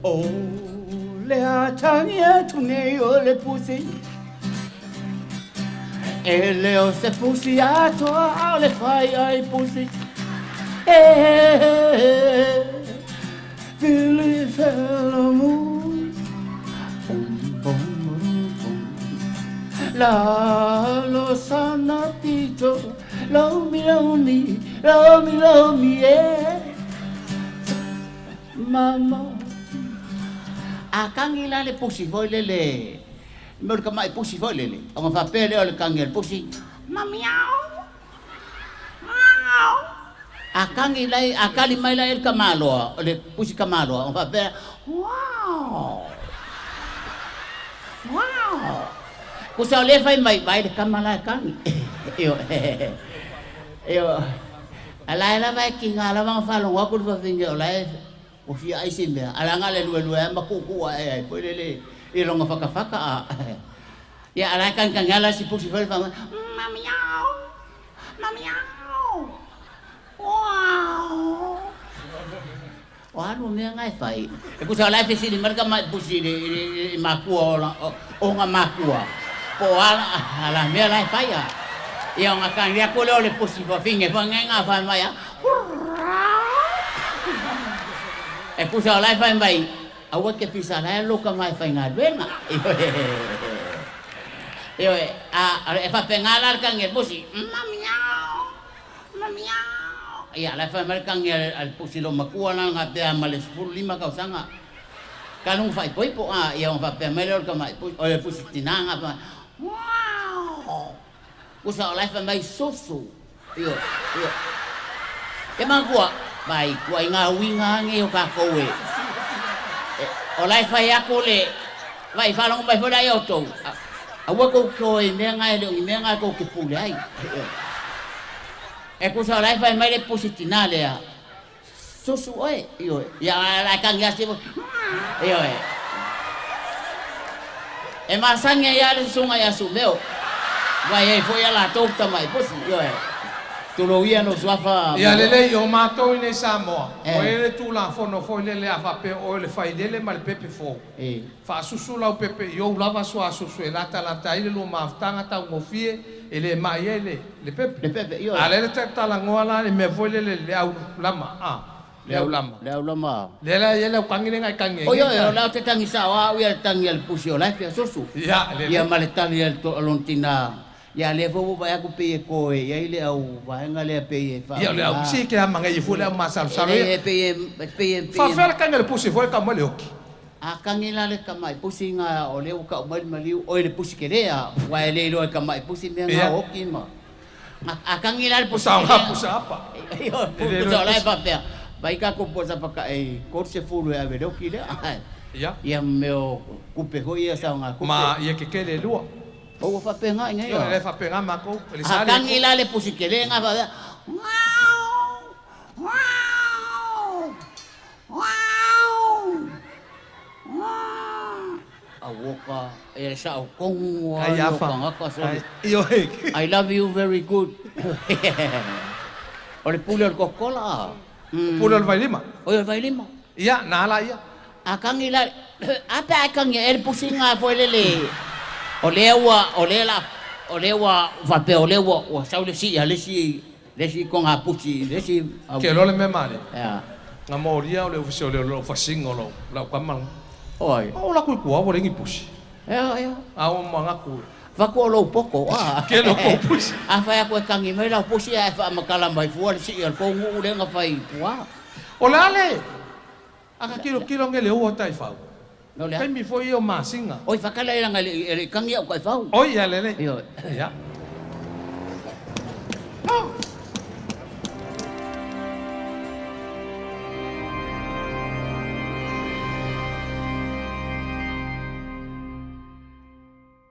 O le a tagi atu nei o le pusi E le o se pusi atoa a o le fai ai pusi E Fili fela mu Bum, bum, bum, bum. La lo sana pito Lomi, lomi, lomi, lomi, yeah. Mama. A kagi la le pusi foi lele. Mea o le tamai pusi foi lele. Ona faapea lea o le kagi a le pusi, Mamiao! Miao! A kagi la, a kali mai la e le tamaloa, o le pusi tamaloa, ona faapea, Wow! Wow! Kusa o lea e fai mai, vaai le tama la e kagi. Ioe. Ioe. A la e lava e tiga lava ona faalogo atu le fafine o la e ua fia ai si mea, a la na o le luelue lava ma tuutuu ae ai foi lele i lona fatafata a. Ia, a la e tagitagi lava la si pusi foi le faamoe, Mamiao! Mamiao! Uau! O a lua mea na e fai? E tusa o la e fesili mai le tamai pusi i matua o ona matua, po o a la mea la e fai a. Ia ona tagi atu lea o le pusi fafine foi nei na fai mai a, E tusa o la e fai mai, aua e te pisa la e lou tama e faigaluega. Ioe, a e faapena la le tagi a le pusi, Mamiao! Mamiao! Ia, la e fai mai le tagi a le pusi loomatua la na pea ma le 15 tausaga. Talu ona faaipoipo, a, ia ona faapea mai lea o le tamai pusi, o le pusi tina na fai mai, Wow! Pusa o la e fai mai, Susu! Ioe, ioe. E manatua, vai, ituaiga uiga lava nei o tatou e, o la e fai atu le, vai, faalogo mai foi la ia outou, Aua tou te o i mea na e le o ni mea na tou te pule ai. E tusa o la e fai mai le pusi tina lea, Susu oe, ioe, ia o la e tagi atu ioe. E masani ai lava le susuga ia Sumeo, vai ai foi a latou tamai pusi, ioe. Tulou ia lou suafa. Ia lelei, o matou i nei Samoa, ua i ai le Tulafono foi lele a faapea o oe o le failele ma le pepe fou. Faasusu lau pepe i ou lava suasusu e latalata ai le lua mafutaga taugofie e le mai ai le le pepe. Le pepe, ioe. A lea le talanoa la le mea foi lele le au lama, a, le au lama. Le au lama. Lea la e i ai le aukagi lea na e tagi ai nei. Ioe, o le au te tagi sao a au ia le tagi a le pusi o la e fia susu. Ia, lelei. Ia ma le tali a le lona tina. Ia lea foi ua vaai atu pei e toe i ai le au vaega lea pei e Ia, o le au, si ke a mangai foi le au masalosalo ia. E pei e, pei e, pei e. Faafefea le tagi a le pusi foi e tau mai le oki? A kagi la le tamai pusi nga o lea ua tau mai le maliu, oi le pusi kele a, ua e le iloa e tamai pusi mea nga oki ma. A kagi la le pusi kele. Pusa pusa apa. Pusa o la e faapea, vai tatou posa pakaʻi 30 e ave le oki lea. Ia. Ia mea o kupe foi ia saoga kupe. Ma ia kekele e lua. O ua faapena i nei. Ioe, e faapena matou. E le A kagi la le pusi kele nga faapea, Wow! Wow! Wow! Wow! Auoka, e sao tonu a Ai o afa. tagata sole. Ioe. I love you very good. O le pule o le Coca-Cola a. Pule o le vailima. Oi o le vailima. Ia, na ala ia. A kagi la, a pe a e kagi e le pusi nga foi lele. O lea ua, o lea la, o lea ua faapea o lea ua, ua sau le sii a le isi, le isi togapusi, le isi. Ke loa le mea male. Ea. Nga molia o le ofisa o le lou fasinga o lou, lau tama lena. Oi. O la ku i kua ua leai ni pusi. Ea, ea. A ua manatu. Vaku o lou poto, a. Ke lo kou pusi. A fai atu e kagi mai lau pusi ae faamatala mai fua le sii o le tou nuu lea na fai i tua. O le a le. A ka kilokilo nge le ua taifau. No le a? Taimi foi ia o masina. Oi, fakala e langa e le i kagi au taifau. Oi, ia lelei. Ioe. Ia.